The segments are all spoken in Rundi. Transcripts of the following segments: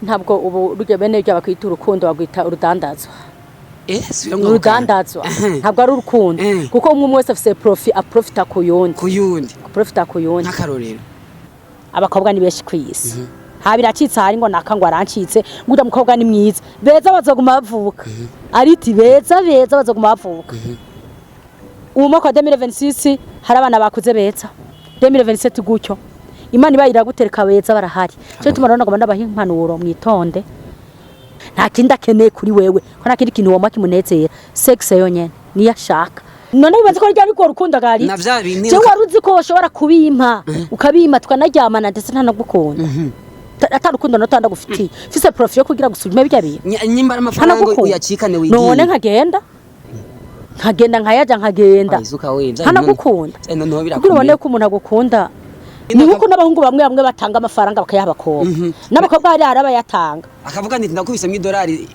Ntabwo ubu rujya bene rya bakwita urukundo, bagwita urudandazwa. Subira ngo Urudandazwa, ntabwo ari urukundo, kuko umwe umwe wese afise profit, aprofita ku yundi. Ku yundi. Aprofita ku yundi. Nk'akarorero? Abakobwa ni benshi kw'isi, ha biracitse, hari ngo naka ngo arancitse, ngo urya mukobwa ni mwiza. Beza bazoguma bavuka, ariti beza beza bazoguma bavuka. Ubu mwaka wa 2026 hari abana bakuze beza, 2027 gutyo. Imana ibaye iragutereka, beza barahari. Cyo tuma rero nagomba ndabaha impanuro: mwitonde. Nta kindi akeneye kuri wewe, ko nta kindi kintu woma kimunezera, sex yonyene niyo ashaka. None wibaza ko ryari rwo rukundo gari? Na vya bindi. Jewe wari uzi ko ushobora kubimpa, ukabimpa tukanaryamana, ndetse ntanagukunda, ata rukundo na ndagufitiye, mfise profit yo kugira gusubima birya bintu. Nyimba ari amafaranga, Ntanagukunda. uyacikane wigiye. None nkagenda nkayaja, nkagenda. Isuka we vya. Ntanagukunda. Noneho Kugira birakomeye. ubone ko umuntu agukunda ni nkuko n'abahungu bamwe bamwe batanga amafaranga bakayaha abakobwa, n'abakobwa hari abayatanga. Akavuga nti ndakubisemo idolari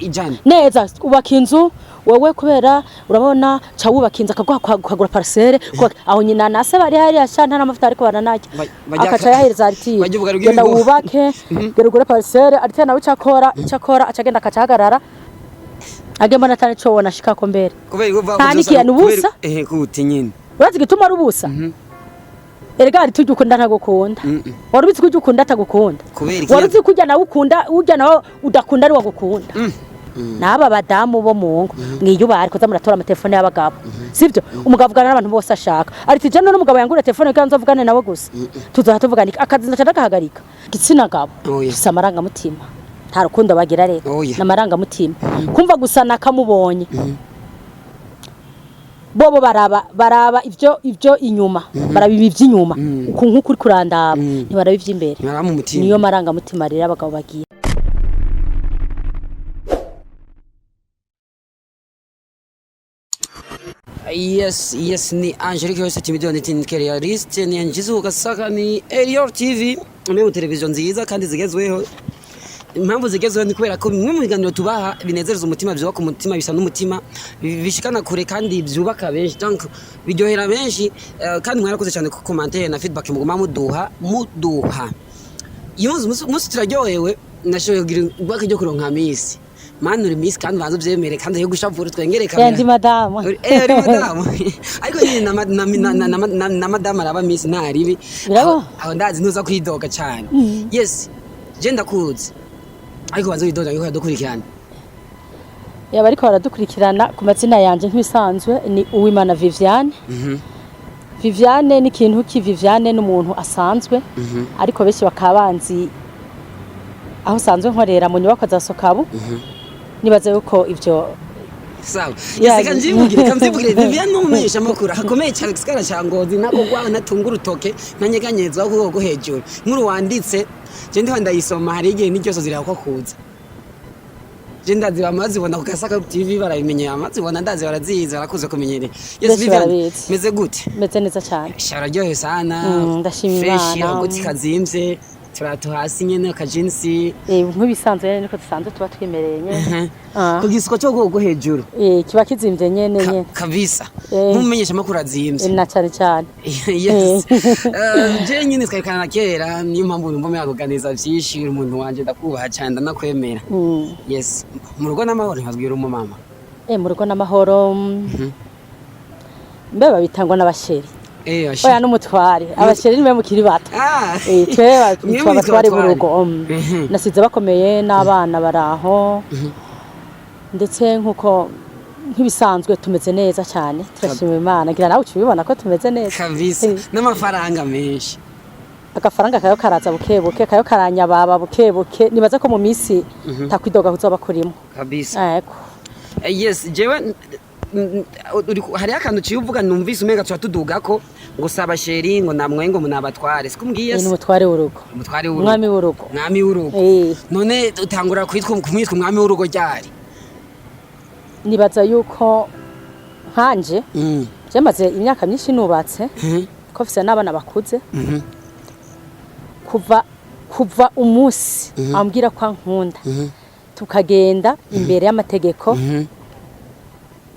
100. Neza, ubaka inzu wowe, kubera urabona ca wubaka inzu, akaguha ukagura parcelle aho nyina na se bari hariya sha, nta n'amavuta ariko baranarya. Akaca yahereza ariti Bajya ubugari genda bw'ibigori. wubake, genda ugure parcelle. Ariti nawe icyo akora aca agenda akaca ahagarara, agenda atari ico wona ashikako mbere. Kubera uva. Nta n'ikintu, ubusa. Gute nyine? Urazi igituma ari ubusa? Erega hari tujya ukunda ntagukunda. Wari ubizi ko ujya ukunda atagukunda? Kubera iki? Wari uzi ko ujya nawe ukunda, ujya nawe udakunda ari wagukunda? N'aba badamu bo mu ngo mwiyubare, kuza muratora amatelefone y'abagabo sibyo. Umugabo avugana n'abantu bose ashaka. Ariko ijana n'umugabo yangura telefone kugira ngo nzovugane nawe gusa, tuzoha tuvugana iki? Akazi ndaca ndagahagarika. Igitsina gabo Oya. gifise amarangamutima, nta rukundo bagira rero. Oya. N'amarangamutima, kumva gusa nakamubonye bobo baraba ivyo inyuma, baraba ibi vy'inyuma uku nk'uko uri kurandaba, ntibaraba ivy'imbere. Ntibaraba mu mutima. Niyo marangamutima rero abagabo bagira. Yes, ni Angelique yose timidoni tinkeriyariste ni Njizu Gasaka, ni Elior TV, imwe mu televiziyo nziza kandi zigezweho. Impamvu zigezweho ni kubera ko bimwe mu biganiro tubaha binezereza umutima, byubaka umutima, bisa n'umutima, bishikana kure kandi byubaka benshi, donc biryohera benshi. Kandi mwarakoze cyane ku commentaire na feedback muguma muduha. Iyo umunsi turaryohewe, nashoboye kugira ubwake ryo kuronka miss. Mani uri miss kandi banza ubyemere, kandi yo gushavura twengere kamera. Ndi madamu. Uri madamu, ariko nyine na madamu araba miss nta ribi. Biraba. Aho ndazi ntuza kwidoga cyane. Yes, je ndakuzi, ariko banza widoga yuko yadukurikirana. Yaba ariko baradukurikirana, ku mazina yanje nk'ibisanzwe ni Uwimana Viviane. Viviane ni ikintu ki? Viviane ni umuntu asanzwe, ariko benshi bakaba banzi aho usanzwe nkorera mu nyubako za Sokabu. Nibaza yuko ivyo Sawa. Yeah. Yes, reka mbyivugire. Viviane ni umumenyesha makuru hakomeye cyane gisagara ca Ngozi, nako gwaho ntatunga urutoke, ntanyeganyezwa ku rwego hejuru. Nkuru wanditse je ndiho ndayisoma, hari igihe n'iryoso zirahakwa kuza. Je ndazi bamazibona ku Gasaka TV, barabimenyera, amazibona ndazi barazizi, barakuze kumenyere. Yes. Benshi Viviane, barabizi. meze gute? Meze neza cyane. Shararyohe sana. Ndashima Fresh. Imana. Agoti kazimvye, turato hasi nyene, akajinsi. Nk'ibisanzwe nyene niko dusanzwe tuba twimereye nyene. Ah. Ku gisiko cyo rwego hejuru. Kiba kizimvye nyene nyene. Kabisa. Nk'umumenyesha makuru azimvye. Na cyane cyane. Yes. Je nyine twarikana na kera, niyo mpamvu numva mwakuganiza vyinshi. Uri umuntu wanje, ndakubaha cyane, ndanakwemera. Yes, mu rugo n'amahoro, nkabwira umumama. Mu rugo n'amahoro. Mbe babitangwa n'abasheri? Oya, n'umutware. Abasheri nimwe mukiri bato. Ah. Twe Mwe twitwa mwitwa abatware abatware. b'urugo. Nasize bakomeye n'abana baraho, ndetse nkuko nk'ibisanzwe tumeze neza cyane, turashima Imana. Ngira nawe uca ubibona ko tumeze neza. Kabisa. N'amafaranga menshi. Agafaranga kayo karaza buke buke, kayo karanyababa buke buke. Nibaza ko mu minsi takwidoga kuzoba kurimo. Kabisa. Yego. Yes, jewe hariho akantu uciye uvuga numvise umenga tuba tudugako, ngo saba chéri, ngo namwe ngo munabatware, siko umbwiye? Ni Se umutware w'urugo. Umutware w'urugo. Umwami w'urugo. Umwami w'urugo. None utangura kwitwa kumwitwa umwami w'urugo ryari? Nibaza yuko nkanje je maze imyaka myinshi nubatse, ko mfise n'abana bakuze. Kuva umunsi ambwira ko ankunda, tukagenda imbere y'amategeko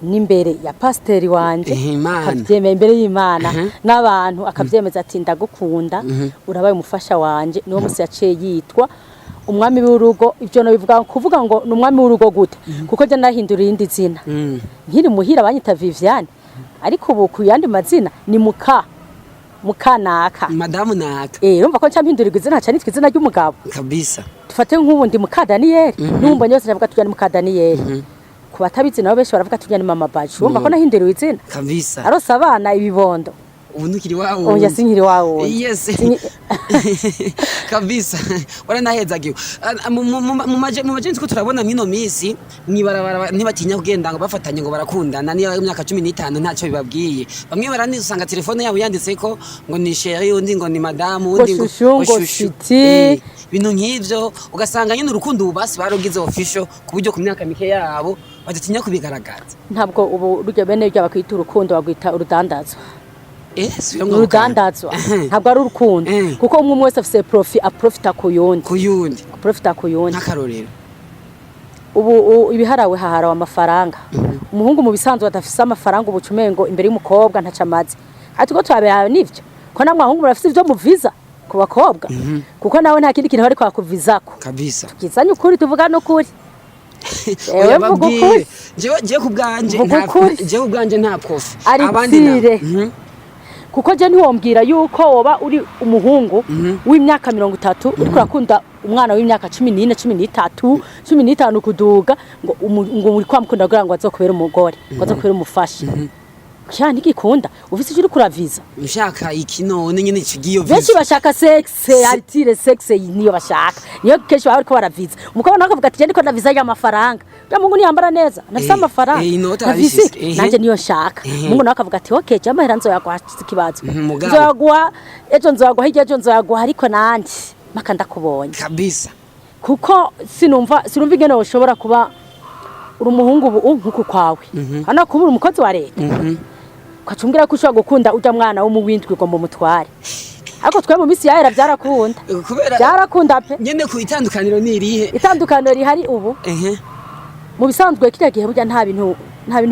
n'imbere ya pasiteri wanje, Imana. akabyemera imbere y'Imana n'abantu, akabyemeza ati ndagukunda, urabaye umufasha wanje, niwo musi yaciye yitwa Umwami w'urugo, ivyo no bivuga kuvuga ngo ni umwami w'urugo gute? Kuko je nahindura irindi zina. Nkiri muhira banyita Viviane, ariko ubu ku yandi mazina ni muka mukanaka. Madamu naka. Eh, urumva ko nca mpindurirwa izina, nca nitwa izina ry'umugabo. Dufate nk'ubu ndi muka Daniyeli, n'ubu yose ndavuga tujya ni muka Daniyeli. Ku batabizi nabo benshi baravuga tujya ni mama Bacu. Urumva ko nahinduriwe izina. Arose abana ibibondo. Ubu ntukiri wawe. Oya, sinkiri wawe wundi. Kabisa, waranahezagiwe. Ah, mu maje ko turabona mwino misi mwibarabara ntibatinya kugenda ngo bafatanye ngo barakundana, niyo imyaka 15 ntacyo bibabwiye. Bamwe baranisanga telefone yabo yanditseko ngo ni chéri, undi ngo ni madamu, undi ngo chouchou, ngo chouchou. siti. Ibintu nk'ivyo ugasanga nyine urukundo ubu basi barugize official, ku buryo ku myaka mike yabo badatinya kubigaragaza. Ntabwo ubu rujya bene ibyo bakwita urukundo, bagwita urudandazwa. Subira ngo Urudandazwa, ntabwo ari urukundo. Kuko umwe umwe wese afise profit, aprofita ku yundi. Ku yundi. Aprofita ku yundi. Nk'akarorero? Ubu ibiharawe haharawe amafaranga. Umuhungu mu bisanzwe adafise amafaranga ubu umengo imbere y'umukobwa ntaco amaze. Ariko turabehawe n'ivyo ko namwe abahungu murafise ivyo muviza ku bakobwa, kuko nawe nta kindi kintu bariko bakuvizako. Tugizanye ukuri, tuvuga n'ukuri. Oya, Ewe, mvuga babwire. ukuri. Jewe ku bwanje Mvuga ukuri. Jewe ku bwanje nta profit. Ari Abandi na tsire. Kuko je ntiwombwira yuko woba uri umuhungu w'imyaka 30 uriko urakunda umwana w'imyaka 14, 13, 15 kuduga, ngo ngo uri kwamukunda kugira ngo azokubere umugore, ngo azokubere umufasha. Kya ntigikunda, ufise icyo uriko uraviza. Ushaka iki none nyine kigiyo? Benshi bashaka sexe, aritire sexe niyo bashaka, niyo kenshi baba bariko baraviza. Umukobwa nawe akavuga ati: "Je ndiko ndaviza y'amafaranga, ya mungu niyambara neza nafise amafaranga." Inoti nafise arabifise. iki? Nanje niyo nshaka. Mungu nawe akavuga ati: "Okay, je amahera nzoyaguha, ikibazo Mugabo. nzoyaguha ejo, nzoyaguha hirya ejo, nzoyaguha, ariko nanje maka ndakubonye." Kuko sinumva ingene woshobora kuba uri umuhungu ubu nkuku kwawe hano kuba uri umukozi wa leta, ukacumbwira ko ushobora gukunda ujya mwana wo mu windwi ngo mumutware. Ariko twe mu minsi yahera byarakunda. Kubera Byarakunda pe. Nyene ku itandukaniro ni irihe? Itandukaniro rihari ubu, mu bisanzwe kirya gihe burya nta bintu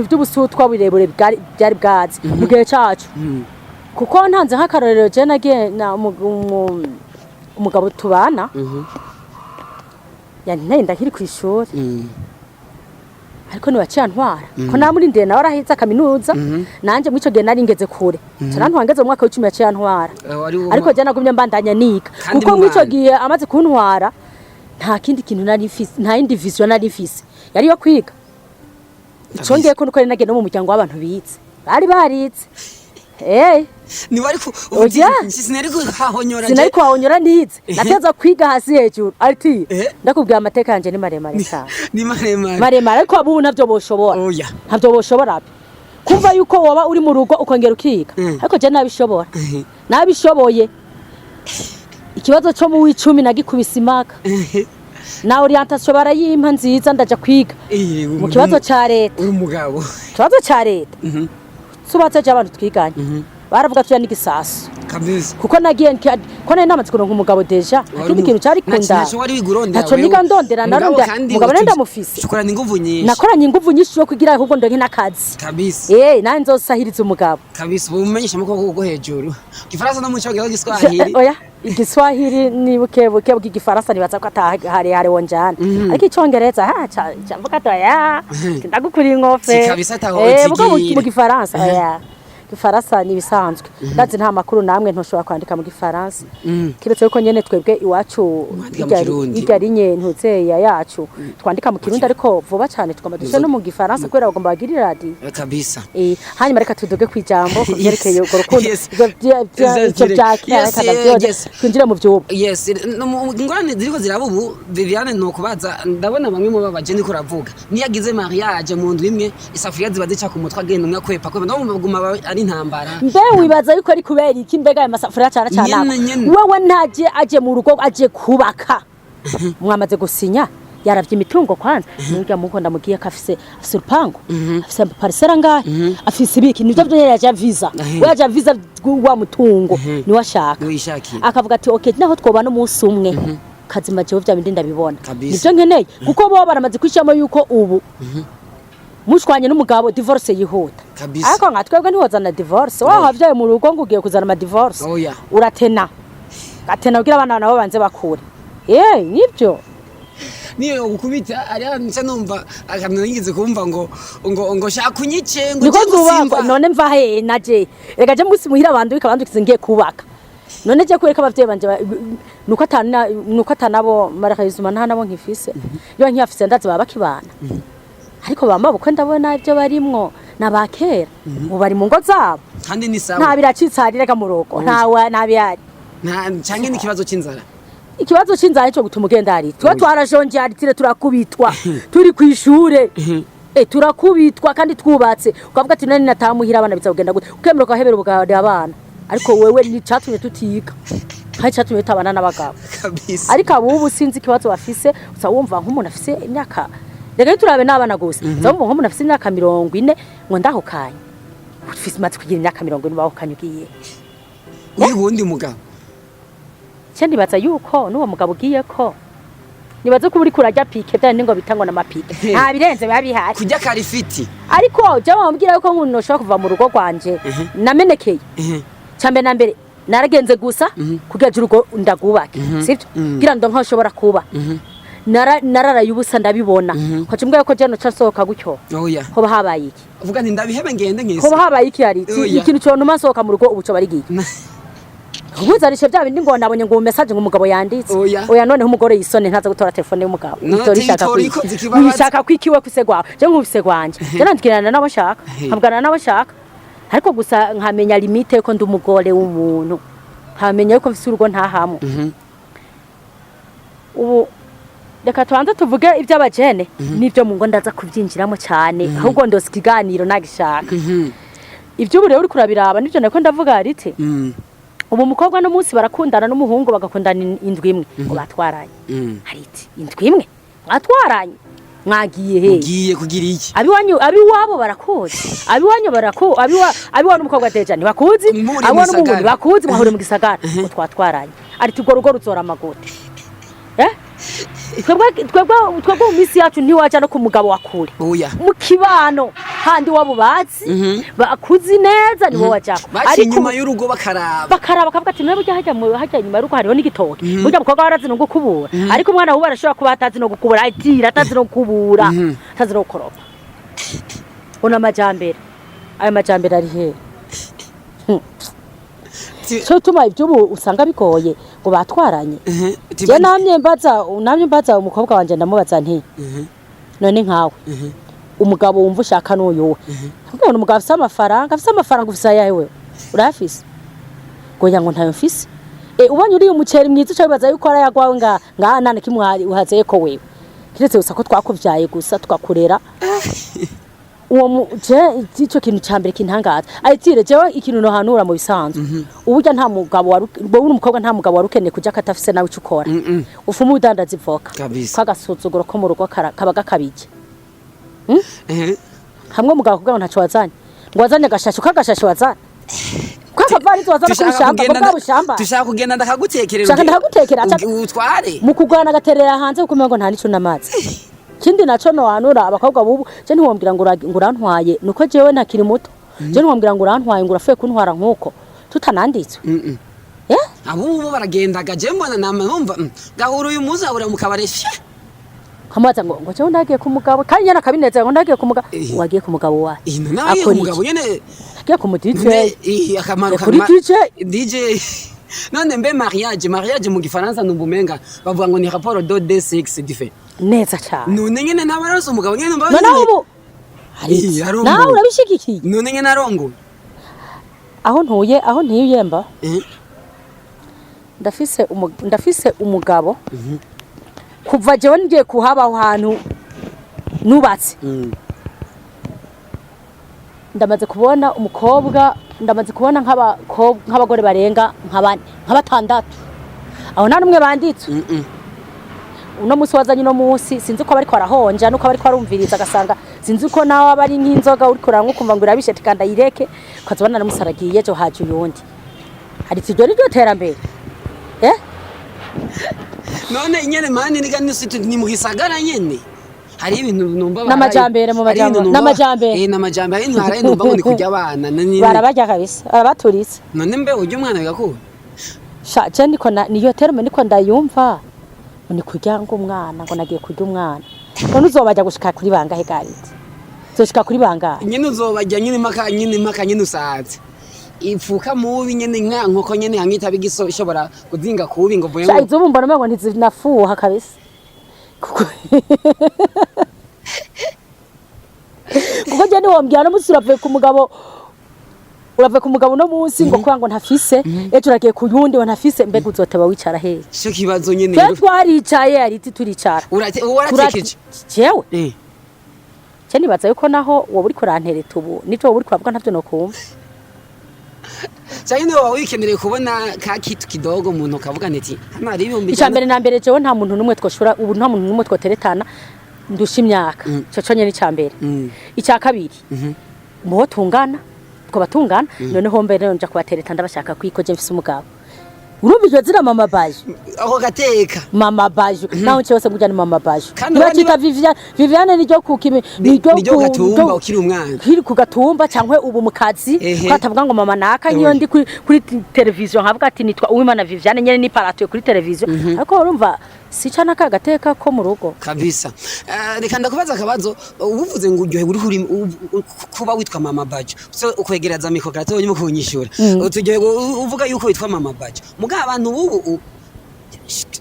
by'ubusutwa burebure byari bwazi mu gihe cacu. Kuko ntanze nk'akarorero, je nagiye na umugabo tubana yanteye inda nkiri kw'ishuri. Ariko ntiwaciye antwara ko namurindiye, nawe araheza kaminuza, nanje muri ico gihe nari ngeze kure, carantwara ngeze mu mwaka w'icumi, yaciye antwara. Wari Ariko je nagumye mbandanya niga. Kandi Kuko muri ico mubana. gihe amaze kuntwara nta kindi kintu nari mfise, nta yindi vision nari mfise, yari yo kwiga. Icongeye ko nuko nari nagiye no mu muryango w'abantu bize, bari barize. Ni wari ku Oya. Sinari kuhahonyora. Sinari kuhahonyora nize, nateza kwiga hasi hejuru ati. Ndakubwira amateka yanje ni maremare cyane. Ni maremare. Maremare, ariko abubu ntabyo boshobora. Oya. Ntabyo boshobora pe, kumva yuko woba uri mu rugo ukongera ukiga. Ariko je nabishobora, nabishoboye. Ikibazo cyo mu w'icumi nagikubise imaka, na orientation barayimpa nziza, ndaja kwiga mu kibazo ca leta. Uri umugabo. Ikibazo ca leta subatse je abantu twiganye baravuga tuya n'igisasu. Kuko nagiye ko nari namaze kuronka umugabo déjà, akindi kintu cari kunda. Ntaco wari wigurondera. Ntaco niga ndondera, narondera umugabo, nari ndamufise. Ukorana inguvu nyinshi. Nakoranye inguvu nyinshi zo kugira ahubwo ndonke n'akazi. Nanjye nzosahiriza umugabo. Kabisa, ubu umenyesha amakuru ko hejuru Gifaransa no mu Cyongereza, Giswahili. Oya, Igiswahili ni buke buke, bw'igifaransa nibaza ko ataharehare wonjana, ariko Icongereza ha ca mvuga ati: "Oya, ndagukura inkofe." Si kabisa ataho Buko utigire. mu Gifaransa, oya, Gifaransa ni ibisanzwe, ndazi nta makuru namwe ntushobora kwandika mu Gifaransa, kiretse yuko nyene twebwe iwacu Mwandika mu Kirundi. Irya rinye ntuzeya yacu twandika mu Kirundi, ariko vuba cane tugomba dushe no mu Gifaransa kubera bagomba bagire iradiyo. Hanyuma reka tuduge kwijambo ku vyerekeye urwo rukundo. Ivyo ivyo bya kera, reka ndavyoze, twinjire mu vy'ubu. Yes, ingorane ziriko ziraba ubu, Viviane, ni ukubaza. Ndabona bamwe mu babaje ndiko uravuga niyo agize mariage mu ndwi imwe isafuriya ziba zica ku mutwe, agenda umwe akwepa kwepa, ndabona baguma ari intambara. Mbe wibaza yuko ari kubera iki? Mbega ayo masafuriya cana cana? Nyene, nyene. Wewe ntaje aje mu rugo aje kubaka, mwamaze gusinya, yaravye imitungo kwanza. Nurya muko ndamugiye ko afise urupangu, afise parcelle angahe, afise ibiki, nivyo vyo yaje visa. We yaje visa wa mutungo niwe ashaka. Niwishakiye. Akavuga ati: "Okay, naho twobana umunsi umwe kazima, jewe vya bindi ndabibona." Nivyo nkeneye, kuko bo baramaze kwishamo yuko ubu mushwanye n'umugabo divorce yihuta. Ariko nka twebwe ntiwozana divorce waho wavyaye mu rugo ngo ugiye kuzana ama divorce. Oya. Uratena gatena kugira abana nabo banze bakure. Eh, nibyo. Niyo gukubita ari nca numva akantu nigeze kumva ngo shaka unyice ngo Niko nje nzubakwa. Gusimba. None mva he naje? Reka je musi muhira bandubika bandukize ngiye kubaka. None je kwereka abavyeyi banje nuko atana, nuko atanabo marakayizuma, nta nabo nkifise. Iyo nkiyafise ndazi baba bakibana, ariko bama bukwe ndabona ibyo barimwo nabakera, ubu bari mu ngo zabo. Kandi ni sawa. Nta biracitse hari, reka mu rugo ntawe nta bihari. Nta canke ni ikibazo c'inzara. Ikibazo c'inzara cyo gutuma ugenda hari tuba twarajonje haritire, turakubitwa turi kw'ishure. Turakubitwa kandi twubatse, ukavuga ati none natamuhira abana biza kugenda gute? Ukemera ukahebera ubugade abana, ariko wewe ni catumye tutiga kandi catumye tutabana n'abagabo. Kabisa. Ariko abubu sinzi ikibazo bafise. Uza wumva nk'umuntu afise imyaka, reka ntiturabe n'abana gusa, uza wumva nk'umuntu afise imyaka 40 ngo ndahukanye. Ufise, imaze kugira imyaka 40 wahukanye ugiye Uri wundi mugabo. Ce nibaza yuko n'uwo mugabo ugiye ko nibaza ko uriko urarya pike bya ngo bita ngo n'amapike, nta birenze biba bihari. Kurya karifiti. Ariko je wambwira yuko nk'umuntu noshobora kuva mu rugo rwanje namenekeye, cambere na mbere naragenze gusa kugira ngo urugo ndagubake, sivyo? Kugira ngo nkaho ushobora kuba nararaye ubusa ndabibona, ukaca umbwira ko je noca nsohoka gutyo? Oya. Hoba habaye iki? Uvuga nti ndabihebe ngende nkese. Hoba habaye iki? Hari Oya. ikintu contuma nsohoka mu rugo ubu coba ari giki? Ubuzarishe bya bindi ngo nabonye ngo message ngo umugabo yanditse. Oya. Oya, noneho umugore yisone ntaza gutora telefone y'umugabo. No, Itora ishaka itora kwiki. ikoze ikibabaza. Uyishaka kwikiwe kuse gwawe, je nkubise gwanje, je nandikirana nabo nshaka, nkavugana nabo nshaka, ariko gusa nkamenya limite ko ndi umugore w'umuntu, nkamenya yuko mfise urugo ntahamwe. Ubu reka tubanze tuvuge iby'abajene n'ibyo mu ngo, ndaza kubyinjiramo cyane, ahubwo ndose ikiganiro nagishaka. Iby'ubu rero uriko urabiraba, nibyo nako ndavuga riti ubu umukobwa n'umunsi barakundana n'umuhungu, bagakundana indwi imwe ngo batwaranye. Hari iti indwi imwe mwatwaranye, mwagiye he? Ugiye kugira iki? Abiwanyu, abiwabo barakuzi, abiwanyu baraku abiwa abiwa n'umukobwa déjà ntibakuzi. Muri Abiwa n'umuhungu gisagara. ntibakuzi, mwahuriye mu gisagara ngo twatwaranye. Ariko urwo rugo ruzora amagote. Eh, twebwe mu minsi yacu ntiwaja no ku mugabo wa kure. Oya. Mu kibano handi wabo bazi, bakuzi neza, nibo wajako. Baciye inyuma y'urugo bakaraba. Bakaraba bakavuga ati burya hajya hajya inyuma y'urugo hariho n'igitoki, burya mukobwa warazi no gukubura. Ariko umwana wubu arashobora kuba atazi no gukubura, atira atazi no gukubura, atazi no gukoropa. Uno amajambere, ayo majambere ari hehe? Cyo tuma iby'ubu usanga bigoye ngo batwaranye. Je namye mbaza umukobwa wanje, ndamubaza nti none nkawe umugabo wumva ushaka n'uyuwe? Mbona umugabo afise amafaranga, afise amafaranga. Ufise ayahe wewe? Urayafise? Ngo ngo ntayo mfise. Ubonye uriye umuceri mwiza uca wibaza yuko ari ayagwawe nga nta na kimwe uhazeye ko wewe, kiretse gusa ko twakuvyaye gusa tukakurera. Uwo je ico kintu ca mbere kintangaza ayitire jewe, ikintu nohanura mu bisanzwe, uburyo nta mugabo wari wowe umukobwa, nta mugabo wari ukeneye kuja katafise nawe ico ukora, ufume udandaza ivoka. Kabisa. Kagasuzuguro ko mu rugo kaba gakabije. Hamwe umugabo akubwira ngo ntaco wazanye, ngo wazanye agashashe, kagashashi wazanye kakavarizi wazana Dushaka kubishamba ngo kugenda bwa bushamba. Dushaka kugenda ndakagutekerera. Shaka ndakagutekera, utware. Mu kugwana agaterera hanze kuko umengo nta nico namazi. Kindi naco nohanura abakobwa bubu, je ntiwombwira ngo ngo urantwaye nuko jewe ntakiri muto. Je ntiwombwira ngo urantwaye, ngo urapfuye kuntwara nkuko tutananditswe. Eh. Abubu bo baragendaga, je mbona nama numva gahura uyu munsi ahurira mu kabare sha. Kamubaza ngo jewe ndagiye ku mugabo, kandi nyene akabinezera ngo ndagiye ku mugabo. Wagiye ku mugabo wawe? Nawe Akora umugabo iki? nyene. Agiye ku mu DJ. None, akamaro Kuri DJ. DJ. None mbe mariage mu gifaransa numva umenga bavuga ngo ni rapport de deux sexes différents. Neza cane. None nyene ntabaronse umugabo nyene numva None ubu arongoye. Nawe urabishigikiye? None nyene arongoye. Aho ntuye, aho ntuye mba ndafise umugabo kuva jewe ngiye kuhaba aho hantu nubatse. Ndamaze kubona umukobwa, ndamaze kubona nk'abakobwa, nk'abagore barenga nka bane, nka batandatu, aho nta n'umwe banditswe. Uno munsi wazanye, uno munsi sinzi ko bariko arahonja nuko bariko arumviriza, agasanga sinzi ko nawe aba ari nk'inzoga uriko uranywa ukumva ngo irabishe, ati ndayireke, ukazibona n'umusaragiye ejo haje uyundi. Hari iryo ni ryo terambere, eh. None nyene mani niga ni mu gisagara nyene hari ibintu numva N'amajambere mu hari ibintu majambere. N'amajambere. N'amajambere, hari ibintu haraye numva ngo ni kurya abana Barabarya kabisa, barabaturitse. None mbe urya umwana bigakura? Sha, je niko na niyo terme niko ndayumva. Ngo ni kurya ngo umwana, ngo nagiye kurya umwana. None uzobajya gushika kuri bangahe gariti? Uzoshika kuri bangahe? Nyine uzobajya nyine impaka, nyine impaka nyine usaze ipfuka mubi nyine, nka nkoko nyine hamwe itaba ishobora kuzinga kubi ngo mvuye Sha ngo izubu mbona umengo ntizinafuha kabisa. Kuko je niwombwira no munsi uravuye ku mugabo, uravuye ku mugabo no munsi ngo kubera ngo ntafise, ejo uragiye ku yundi ngo ntafise, mbega uzoteba wicara hehe? Cyo kibazo nyine. Twe twaricaye ariti turicara. Waratekeje? Jewe eh je nibaza yuko naho wowe uriko urantereta ubu nico wowe uriko uravuga ntavyo nokumva. Cyane niba waba wikenereye kubona ka kitu kidogo umuntu kavuga nti hano hari ibihumbi Icya mbere na mbere, jewe nta muntu n'umwe twoshobora ubu, nta muntu n'umwe twoteretana ndusha imyaka. Ico conyene icya mbere. Icya kabiri, mubo tungana twaba tungana, noneho mbere nja kubatereta ndabashaka kwiko je mfise umugabo. Urumva iryo zina Mama Baje? Aho gateka. Mama Baje naho cyose burya ni Mama Baje. Kandi Ntibacita Viviane. Viviane niryo kukimi niryo niryo gatumba ukiri umwana. Kiri ku gatumba cyangwa ubu mu kazi Ehe. ko atavuga ngo mama naka. Nk'iyo ndi kuri televiziyo nkavuga ati nitwa Uwimana Viviane nyene niparatuye kuri televiziyo, ariko urumva sica n'aka gateka ko mu rugo. Kabisa. Reka ndakubaza akabazo. Ubuvuze ngo uryohe uri kuri kuba witwa Mama Bajo, so ukwegereza mikoro gato nyuma kunyishura, uturyohe uvuga yuko witwa Mama Bajo, muga abantu bubu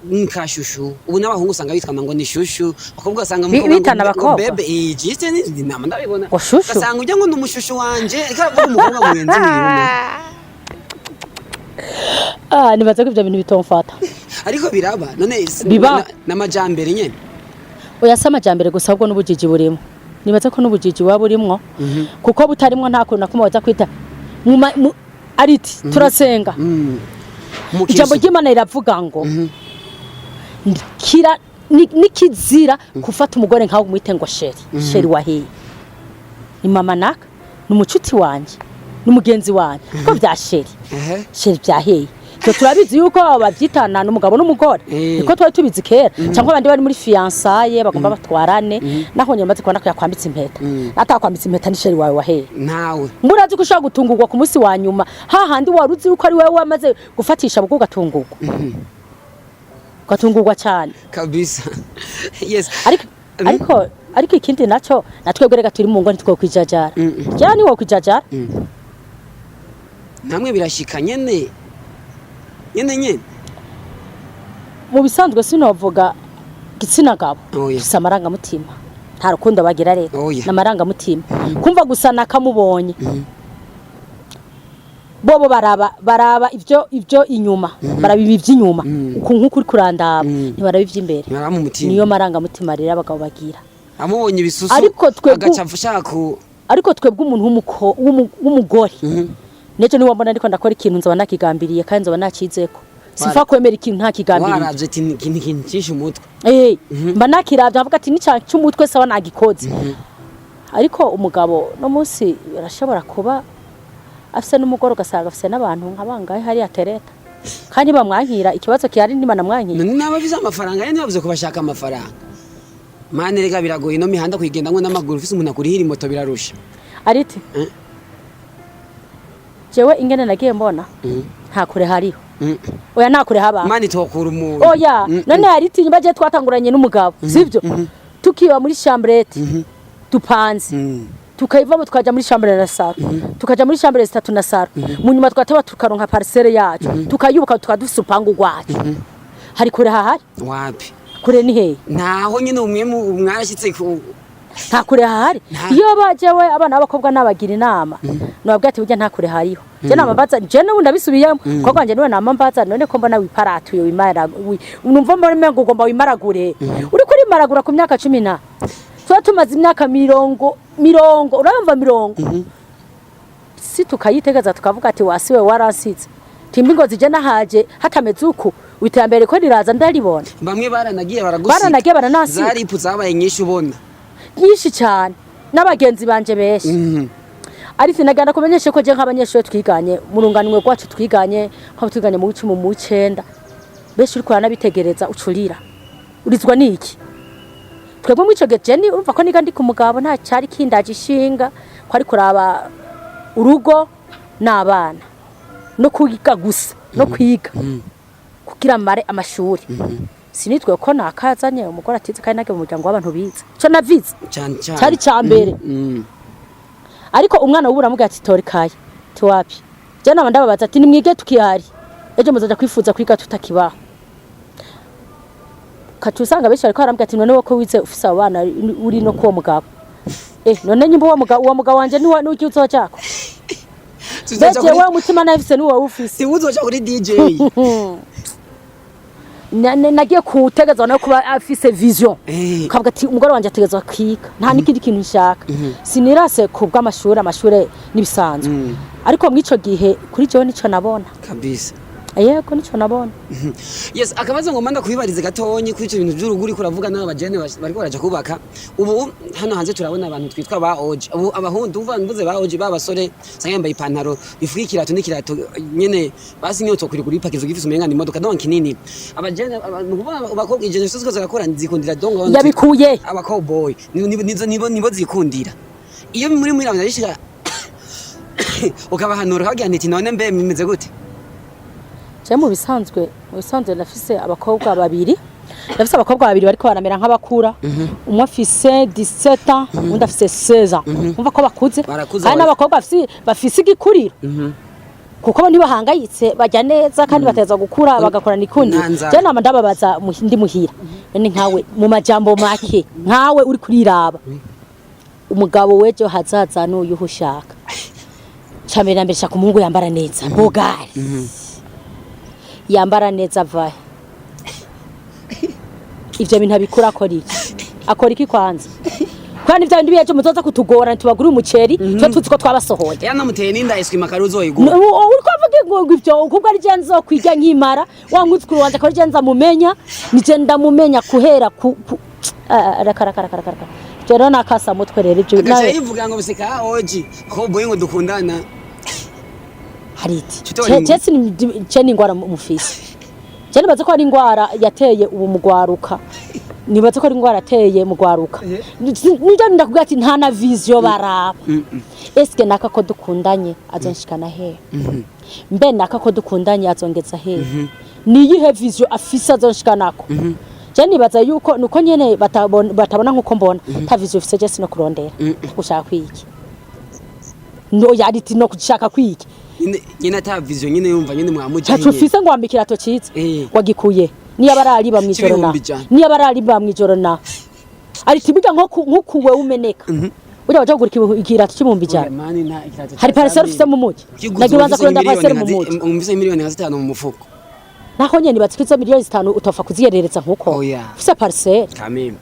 nka shushu ubu n'abahungu usanga bitwa ngo ni shushu, abakobwa usanga umukobwa bitana ngo abakobwa? Bebe ijiste ni nama ndabibona. Ngo shushu? Ugasanga ujya ngo ni umushushu wanje, reka avuga umukobwa mugenzi wiwe. Ah, nibaza ko ivyo bintu bitomfata. Ariko biraba none Biba. N'amajambere nyene. Oya, si amajambere gusa, ahubwo n'ubujiji burimo. Nibaza ko n'ubujiji buba burimwo, kuko butarimwo nta kuntu na kumwe baza kwita ariti turasenga. Ijambo ry'Imana riravuga ngo kira nikizira gufata umugore nkawe umwite ngo chéri. Chéri wahiye ni mama naka, ni umucuti wanje, ni umugenzi wanje, ko bya chéri. Chéri byaheye. Twe turabizi yuko abo babyitana n'umugabo n'umugore. Niko twari tubizi kera, cyangwa abandi bari muri fiançailles bagomba batwarane. Naho nyuma maze kubona ko yakwambitse impeta, atakwambitse impeta ni chéri wawe waheye? Ntawe. Murazi ko ushobora gutungurwa ku munsi wa nyuma, hahandi wari uzi yuko ari wowe wamaze gufatisha bwo, ugatungurwa, ugatungurwa cyane. Kabisa, yes. Ariko ariko ikindi naco, natwebwe reka turi mu ngo ntitwokwijajara. Ryani wokwijajara? Namwe birashika nyene nyene nyene. Mu bisanzwe sinovuga gitsina gabo. Oya. Dufise amarangamutima, nta rukundo bagira rero. Oya. N'amarangamutima, kumva gusa nakamubonye bobo baraba ivyo inyuma, baraba ibi vy'inyuma uku nk'uko uri kurandaba, ntibaraba ivy'imbere. Ntibaraba mu mutima. Niyo marangamutima rero abagabo bagira. Amubonye ibisusu Ariko twebwe- agaca ashaka ku Ariko twebwe umuntu w'umugore nejo niba mbona ndiko ndakora ikintu, nzoba nakigambiriye kandi nzoba nakizeko. Simfa kwemera ikintu ntakigambiriye. Waravye ati "Ni ikintu ikintu cishe umutwe." Eh, mba nakiravye nkavuga ati nica cy'umutwe sawa nagikoze. Ariko umugabo no munsi arashobora kuba afise n'umugore, ugasanga afise n'abantu nka bangahe hariya tereta, kandi bamwankira. Ikibazo kihari ntibanamwankira. None naba afise amafaranga ye, ntibavuze ko bashaka amafaranga. Mane rega biragoye ino mihanda kuyigendamwo n'amaguru ufise umuntu akurihira imoto birarusha. Ariti jewe ingene nagiye mbona, nta kure hariho. Oya, nta kure haba. Mane tokura umuntu. Oya. None hariti nyuma je twatanguranye n'umugabo, sivyo? Tukiba muri chambrette dupanze, tukayivamo tukaja muri chambre na salon, tukaja muri chambre zitatu na salon. Mu nyuma twataba tukaronka parcelle yacu, tukayubaka, tukaba dufise urupangu rwacu. Hari kure hahari? Wapi. Kure ni hehe? Ntaho nyine umwe mwarashyitse ku Nta kure hahari. Iyo bajewe abana b'abakobwa nabagira inama, nababwira ati burya nta kure hariho. Je nama mbaza, je n'ubu ndabisubiyemo kuko kwanje niwe nama mbaza: none ko mbona wiparatuye, wimara numva mbona umengo ugomba wimaragure, uriko urimaragura ku myaka 10 na tuba tumaze imyaka mirongo mirongo, urumva mirongo si tukayitegeza, tukavuga ati wasiwe waransize timba ingozi, je nahaje hatameze uku, iterambere ko riraza ndaribona. Bamwe baranagiye baragusiga. Baranagiye baranasiga. Zaripu zabaye nyinshi ubona. Nyinshi cyane, n'abagenzi banje benshi. Ariko naganda kumenyesha ko je nk'abanyeshuri twiganye mu runganwe rwacu, twiganye nk'abo twiganye mu w'icumi, mu w'icenda, benshi uriko uranabitegereza ucurira urizwa n'iki. Twebwe muri ico gihe je urumva ko niga ndi ku mugabo, nta cari kindaje ishinga ko ari kuraba urugo n'abana no kwiga gusa, no kwiga kugira mare amashuri. Sinitwe ko nakazanye umugore atize kandi nage mu muryango w'abantu bize, ico navize Cyane cyane. Cari ca mbere. Ariko umwana w'ubu uramubwira ati tora ikaye, tiwapi. Je naba ndababaza ati nimwige tukihari, ejo muzoja kwifuza kwiga tutakibaho. Kaca usanga benshi bariko barambwira ati none wowe ko wize ufise abo bana uri no kuwo mugabo, none nyimba uwo mugabo wanje niwa n'uki uzojako? Tuzoja Beje kuri wewe umutima nafise niwo ufise. Si uzoja kuri DJ. Nagiye kutegezwa no kuba afise vision, kavuga ati umugore wanje ategezwa kwiga, nta n'ikindi kintu nshaka. Sinirase ku bw'amashuri, amashure n'ibisanzwe, ariko mw'ico gihe kuri jewe nico nabona. Kabisa. Yego, nico nabona. Yes, akabazo ngomba ndakwibarize gatonyi kuri icyo bintu by'urugo uriko uravuga n'aba bajene bariko baraja kubaka ubu. Hano hanze turabona abantu twitwa ba oji ubu, abahungu, umva mvuze ba oji, ba basore usanga yambaye ipantaro ifuka ikirato n'ikirato nyene basi niyo tokwiri kuri pakizo gifise umenga ni imodoka, donc kinini. Abajene ni ukuvuga abakobwa ijene zose zirakora zikundira, donc abantu Yabikuye. Aba cowboy nizo nibo zikundira. Iyo muri rishika ukabahanura ukabagira nti none mbe bimeze gute? Je mu bisanzwe ndafise abakobwa babiri bariko baramera nk'abakura. Umwe afise 17 ans, undi afise 16 ans. Umva ko bakuze. Barakuze. Kandi n'abakobwa bafise igikuriro, kuko bo ntibahangayitse, bajya neza kandi bateza gukura bagakorana ikundi. Nta nzara. Je nama ndababaza ndi muhira, none nkawe, mu majambo make, nkawe uri kuriraba umugabo w'ejo hazaza n'uyuho ushaka? Cambere na mbere, shaka umuhungu yambara neza, bogari, yambara neza avahe? Ivyo bintu abikura akora iki? Akora iki kwanza? Kandi ivyo bindi biheje muzoza kutugora tubagurire umuceri, twe tuzi ko twabasohoye. Yanamuteye n'inda eswima kari uzoyigura. Uriko avuga ngo ivyo kubwo ari je nzokwiga nkimara wa mwuzukuru wanje, akaba ari je nzamumenya, ni je ndamumenya kuhera ku Ah, reka reka reka reka reka, ivyo rero nakasa mutwe rero ivyo. Agaca Nawe yivuga ngo biseka oji cowboy ngo dukundana. Hari iti Tutori. Je ni ingwara mufise. Je nibaza ko ari ingwara yateye ubu mugwaruka, nibaza ko ari ingwara yateye mugwaruka. Nivyo ndakubwira ati nta na vision baraba. Eske naka ko dukundanye azonshikana hehe? Mbe naka ko dukundanye azongeza hehe? Niyihe vision afise azonshikanako? Je nibaza yuko nuko nyene batabona nkuko mbona. Ta vision ufise, je sino kurondera gushaka kwiki, no yariti no kushaka kwiki. Nyine ata vision nyine, yumva nyine mwamuja. Ntaco ufise ngo wambike ikirato ciza. Wagikuye niyo barariba mw'ijoro na 100,000. Niyo barariba mw'ijoro na ariti burya nko kuwe umeneka burya waja kugura ikirato c'100,000. Mani nta ikirato. Hari parcelle ufise mu muji? Nagiye ubanza kurondera parcelle mu muji. Umvise miliyoni nka 5 mu mufuko. Naho nyene nibatse izo miliyoni 5 utopfa kuziyerereza nkuko Oya. ufise parcelle. Kameme.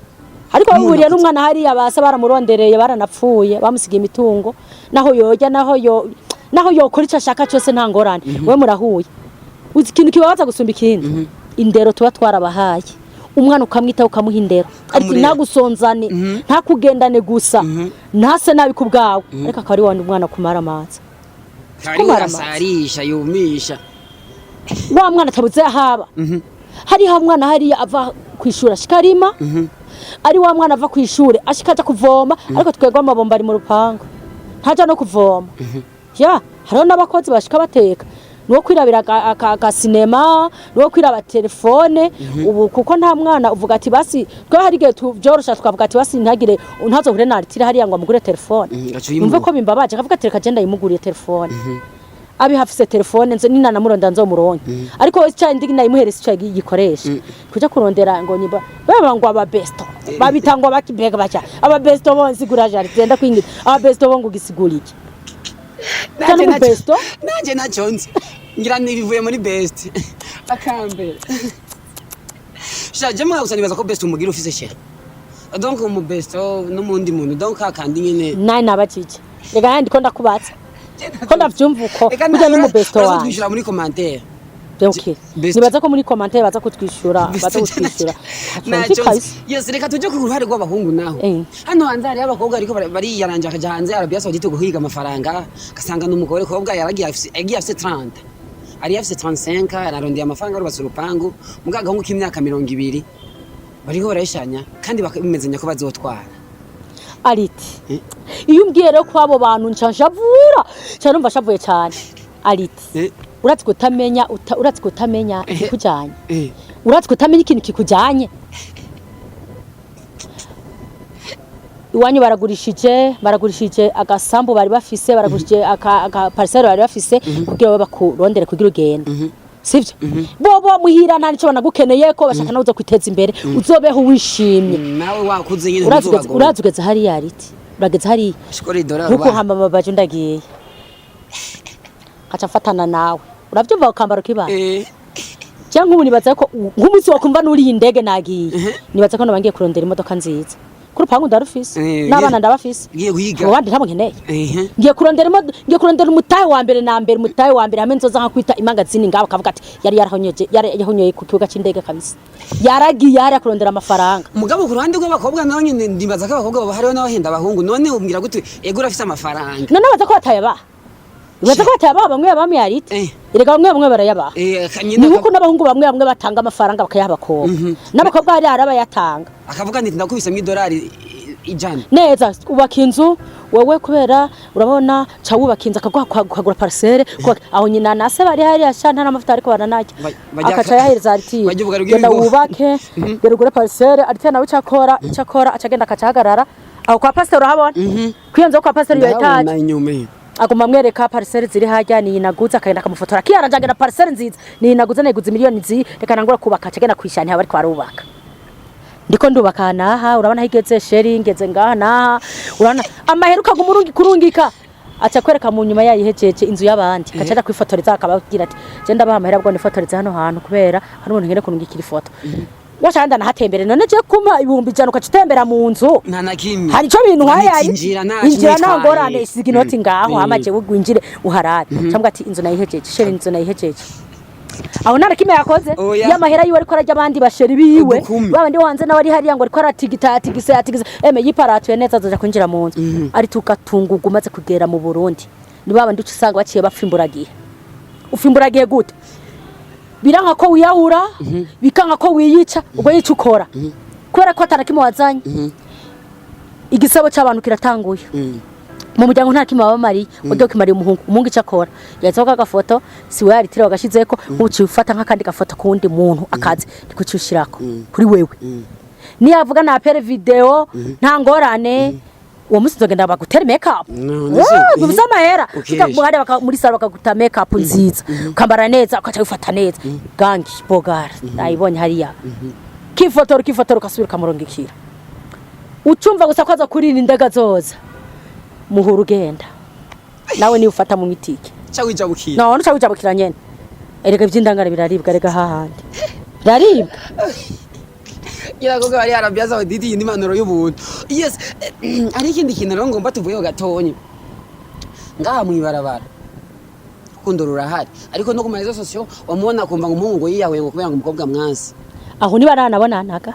Ariko Umuntu bahuriye akuze. n'umwana hariya basa baramurondereye, baranapfuye, bamusigiye imitungo, naho yorya, naho yokora icyo ashaka cyose, nta ngorane. We murahuye, uzi ikintu kibabaza gusumba ikindi? Indero tuba twarabahaye. Umwana ukamwitaho, ukamuha indero, ariko Ukamurera. ntagusonzane, ntakugendane gusa, ntase nabi ku bwawe, ariko akaba ari wa mwana kumara amazi. Kari Kumara amazi. asarisha yumisha. Wa mwana atabuze ahaba, hariho mwana hariya ava ku ishuri ashika arima, ari wa mwana ava ku ishuri ashika aja kuvoma. Ariko twebwe amabomba ari mu rupangu, ntaja no kuvoma. Ya hariho n'abakozi bashika bateka, nuwo kwirabira agasinema, nuwo kwiraba telefone ubu, kuko nta mwana uvuga ati basi twe hari igihe tuvyorosha tukavuga ati basi ntagire ntazohure na aritira hariya ngo amugure telefone. Gaca uyimuha. Numve ko bimbabaje, akavuga ati reka je ndayimuguriye telefone, abe hafise telefone nze nina namuronda nzomuronke. Ariko we cya ndi nayimuhereza icyo gikoresha kuja kurondera ngo nyimba baba ngo aba besto babita ngo abakibega bacha aba besto bonsi gura jari genda kwingira aba besto bongo gisigura iki? Nanje Cyane mu besto? Nanje nacyo nzi, ngira ni bivuye muri best akambere. Sha je mwa gusa nibaza ko best umugira ufise share, donc umu besto n'umundi muntu, donc akandi nyine. Naye nabajije reka yandi ko ndakubatsa ko ndavyumva uko burya n'umu besto wawe wanje. Twishyura muri commentaire. Okay. Best. Nibaza ko muri commentaire baza kutwishyura, baza kutwishyura. Nacyo nzi. Yes, reka tujye ku ruhare rw'abahungu naho. Hano hanze hariho abakobwa ariko bariyaranja akaja hanze Arabia Saudite guhiga amafaranga, agasanga n'umugore kobwa yaragiye yagiye afise 30, ari afise 35, ararondeye amafaranga, arubatse urupangu, muga agahungu k'imyaka 20 bariko barayishanya kandi bimezanya ko bazotwara. Ariti iyo umbwiye rero ko abo bantu nca nshavura nca numva shavuye cyane, ariti. Uratse kutamenya ikikujanye. Uratse kutamenya ikintu kikujyanye. Iwanyu baragurishije agasambu bari bafise, baragurishije aka parcelle bari bafise kugira babe bakurondere kugira ugende, sivyo? Bo muhira nta nico banagukeneye, ko bashaka nawe uzo kwiteza imbere, uzobeho wishimye. Nawe wakuze nyine. Urazi ugeze, ntuzobagora. urazi ugeze hariya riti, urageze hariya. Shikora idolari. Nkuko hamba babaje, ndagiye nkaca mfatana nawe, uravyumva, ukambara ukibana. Cyangwa nk'ubu nibaza ko nk'umunsi wakumva nuriye indege nagiye, nibaza ko noba ngiye kurondera imodoka nziza ku rupangu ndarufise, n'abana ndabafise. Ngiye guhiga. Abo bandi ntabwo nkeneye. Ngiye kurondera umutahe wa mbere na mbere, umutahe wa mbere hamwe nzoza nka kwita imangazini ngaho, akavuga ati yari yarahonyeje, yari yahonyoye ku kibuga c'indege kabisa, yaragiye hariya kurondera amafaranga. Mugabo ku ruhande rw'abakobwa naho nyine, ndibaza ko abakobwa baba hariho n'abahenda abahungu. None umbwira gute ego urafise amafaranga? None baza ko batayabaha, baza ko batayabaha bamwe bamwe yarite. Erega bamwe bamwe barayabaha. Kanyina. Ni nkuko n'abahungu bamwe bamwe batanga amafaranga bakayaha abakobwa, n'abakobwa hari abayatanga. Akavuga nti ndakubisemo idolari 100. Neza, ubaka inzu wewe, kubera urabona ca wubaka inzu, akaguha ukagura parcelle aho nyina na se bari hariya sha, nta n'amavuta ariko baranarya. Akaca yahereza ariti bajya ubugari genda bw'ibigori. wubake, genda ugure parcelle. Ariti nawe icakora aca agenda akaca ahagarara aho kwa pasiteri, urahabona kwiyo nzu yo kwa pasiteri iyo Ndabona etaje. inyuma. Aguma amwereka parcelle ziri hajya ni naguze, akagenda akamufotora akiyaranja, agenda parcelle nziza ni naguze, nayiguze miliyoni zi, reka nangura kubaka. Aca agenda kwishana haba ariko arubaka, ndiko ndubaka naha, urabona aho igeze chéri, ngeze ngaha naha, urabona amahera ukaguma urungi kurungika. Aca kwereka mu nyuma yayihejeje inzu y'abandi, akaca aja kwifotoreza, akababwira ati je ndabaha amahera bwo nifotoreza hano hantu, kubera hari umuntu ngene kurungikira ifoto washaka ndanahatembere. None je kumpa 100,000 ukaca utembera mu nzu? Nta na kimwe. Hari ico bintu nkayayi. Injira nta injira kimwe nta itwaye. ngorane, isiga inoti ngaho. Hama jewe winjire uharabe, cyangwa ati inzu nayihejeje chéri, inzu nayihejeje. Aho nta na kimwe yakoze. Oya. Y'amahera yiwe ariko arajya abandi bachéri biwe. Udukumi. Babandi wanze nawe ari hariya ngo ariko aratigita, atigise atigise, eme yiparatuye neza, azoja kwinjira mu nzu ari tugatunguka. Umaze kugera mu Burundi, ni babandi uca usanga baciye bapfa imburagihe. Upfa imburagihe gute? Biranka ko wiyahura, bikanka ko wiyica, ubwo yica ukora kubera ko atana kimwe wazanye. Igisabo cy'abantu kiratanguye mu muryango, nta kimwe wabamariye, ugiye ukimariye umuhungu. Umuhungu icyo akora, yanditseho kagafoto si we yaritira wagashizeko, nkuciye ufata nk'akandi gafoto k'uwundi muntu akazi niko ushirako kuri wewe. Niyavuga na appel vidéo, nta ngorane, uwo munsi nzogenda bagutere make up. No, nise- Gusa amahera. Ukesha. Tukaguhare muri salon bakaguta make up nziza, ukambara neza, ukaca wifata neza, gangi bogara nayibonye hariya, kifotora ukifotora, ugasubira ukamurungikira. Ucumva gusa ko aza kurira indega zoza muhura, ugenda nawe niba ufata mu mitike. Ca wijabukira. None uca wijabukira nyene. Erega ivy'indangare biraribwa, erega hahandi biraribwa. Gira ko bari Arabia Saudite, iyi ni impanuro y'ubuntu. Yes, hari ikindi kintu rero ngomba tuvuyeho gatonyi. Ngaha mwibarabara urukundo rurahari, ariko no ku maréseaux sociaux wamubona akumva ngo umuhungu ngo yiyahuye ngo kubera ngo umukobwa mwansi. Aho niba naranabonanaga.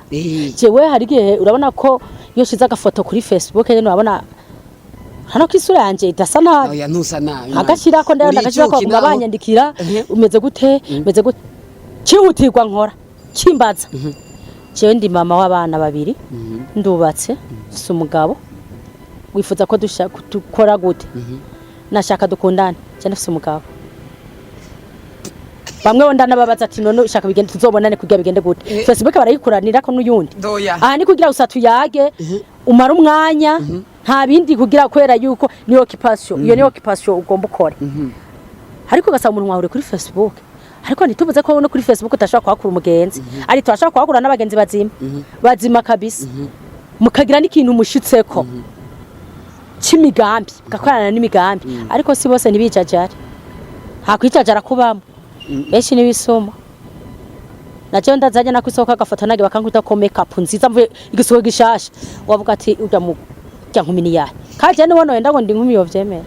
Jewe hari igihe urabona ko iyo ushize agafoto kuri Facebook nyene, urabona hano ko isura yanje idasa nabi. Oya, ntusa nabi. Agashirako ndabona Uri agashirako icuki baguma naho. banyandikira umeze gute, umeze gute. Cyihutirwa nkora kimbaza, jewe ndi mama w'abana babiri, ndubatse, si umugabo wifuza ko dukora gute, nashaka dukundane cyane, ndafise umugabo. Bamwe bo ndanababaza ati none ushaka bigende tuzobonane kugira bigende gute? Facebook barayikuranira ko n'uyundi. Ndoya. Aha ni kugira gusa tuyage, umara umwanya, nta bindi, kugira kubera yuko ni occupation, iyo ni occupation ugomba ukore. Ariko ugasanga umuntu wawe uri kuri Facebook, ariko ntitubuze ko no kuri Facebook utashobora kuhakura umugenzi, ari turashobora kuhakura n'abagenzi bazima bazima kabisa, mukagira n'ikintu mushitseko c'imigambi, mugakorana n'imigambi. Ariko si bose, ntibijajare, nta kwijajara kubamo, benshi n'ibisuma. Naje ndazanye nako isoko agafoto nage bakankubita ko make up nziza, mvuye igisoko gishasha, wavuga ati urya mu rya nkumi ni yahe? Kaje nibona wenda ngo ndi nkumi yovyemera.